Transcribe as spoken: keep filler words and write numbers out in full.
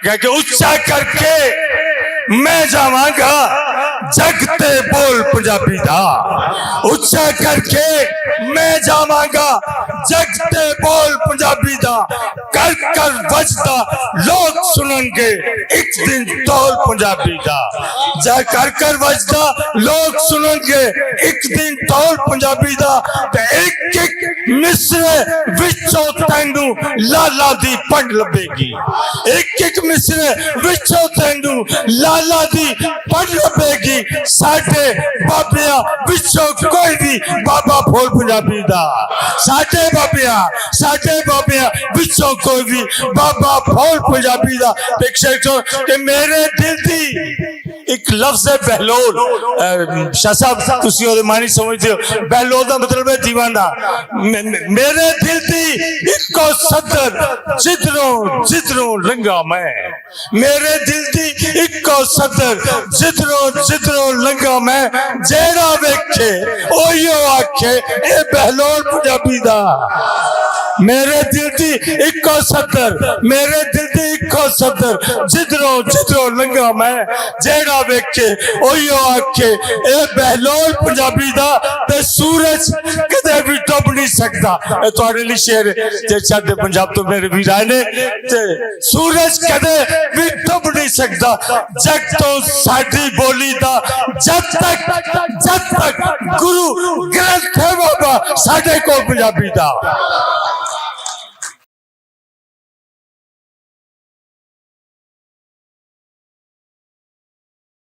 کہ اچا کر کے میں جاواں گا جگ تے بول پنجابی دا۔ اچا کر کے میں جاواں گا جگ تے بول پنجابی دا۔ کر کر وجدا لوگ سنن گے ایک دن ٹول پنجابی دا۔ جا کر کر وجدا لوگ سنن گے ایک دن ٹول پنجابی دا۔ تے ایک ایک مصرے وچوں تینوں لالا دی پنڈ لبے گی۔ ایک ایک مصرے وچوں تینوں لالا دی پنڈ لبے گی۔ ساڈے بابیاں وچوں کوئی بھی بابا پھول پنجابی دا۔ ساڈے بابیاں، ساڈے بابیاں وچوں کوئی بھی بابا پھول پنجابی دا۔ تے ایک شعر سن کہ میرے دل دی ایک لفظ ہے بہلول۔ اے، شاہ صاحب، تسی اودے معنی سمجھدے ہو؟ بہلول دا مطلب ہے دیوانہ۔ مے-، مے-، میرے دل دی اکو صدر، جدروں، جدروں لنگا میں۔ میرے دل دی اکو صدر، جدروں، جدروں لنگا میں۔ جیڑا ویکھے، اوہیو آکھے، اے بہلول پنجابی دا۔ میرے دل دی اکو صدر، میرے دل دی اکو صدر، جدروں، جدروں لنگا میں۔ جیڑا ویکھے، اوہیو آکھے، اے بہلول پنجابی دا۔ تے سورج کدے بھی ڈب نہیں سکدا۔ اے تہاڈے لئی شعر ہے، جے چڑھدے پنجاب تو میرے ویر آئے نے۔ تے سورج کدے بھی ڈب نہیں سکدا جگ تو ساڈی بولی دا۔ جد تک، جد تک گرو گرنتھ ہے بابا ساڈے کول پنجابی دا۔